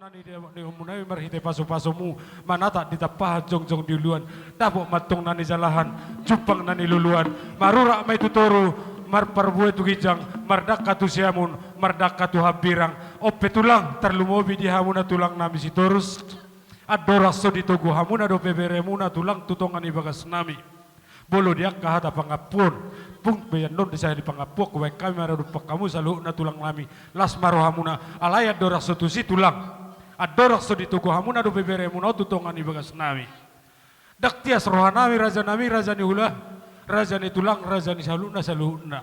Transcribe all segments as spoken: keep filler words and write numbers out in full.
Ni dapot ni hamu nami marhite pasu-pasumu, manatap di tampahan, jongjong di uluan, dapot ma antong na nijalahan, jumpang na niluluan, marurat ma i tu toru, marparbue tu ginjang, mardangka tu siamun, mardangka tu hambirang. On pe tulang, tarlumobi di hamuna tulang nami Sitorus. Andorang so ditogu hamuna dope beremuna tulang tu tonga ni bagas nami. Molo di angka hata pangampuon, tung pe annon di sahali pangampuon, hubaen hami ma ra dumpak hamu saluhutna tulang nami, las ma rohamuna, alai andorang so tusi tulang, andorang so ditogu hamuna dope beremuna on tu tonga ni bagas nami, ndang tias roha nami, raja nami, raja ni hula, raja ni tulang, raja ni saluhutna, saluhutna.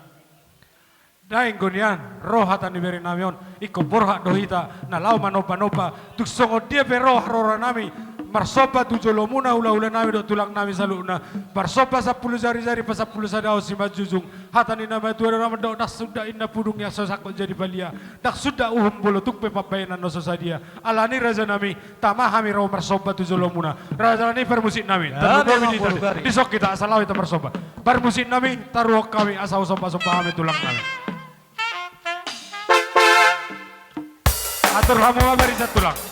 Naeng do nian ro hata ni bere nami on, ingkon borhat do hita na laho manomba-nomba. Tung songon dia pe ro haroro nami, marsomba tu jolomuna hula-hula nami dohot tulang nami saluhutna. Marsomba sampulu jari-jari, pasampulu sada on simanjujung. Hata ni na matua do na mandok, ndang sundat inna pudung na so sangkot jadi palia, ndang sundat uhum molo tung pe pambahenan na so sadia. Alani raja nami, tama hami ro marsomba tu jolomuna. Raja nami, parmusik nami, ya, tarlumobi memang di hita, di son hita asa laho hita marsomba. Parmusik nami, taruhon hami asa husomba-somba hami tulang nami. Atur hamu ma barisan tulang.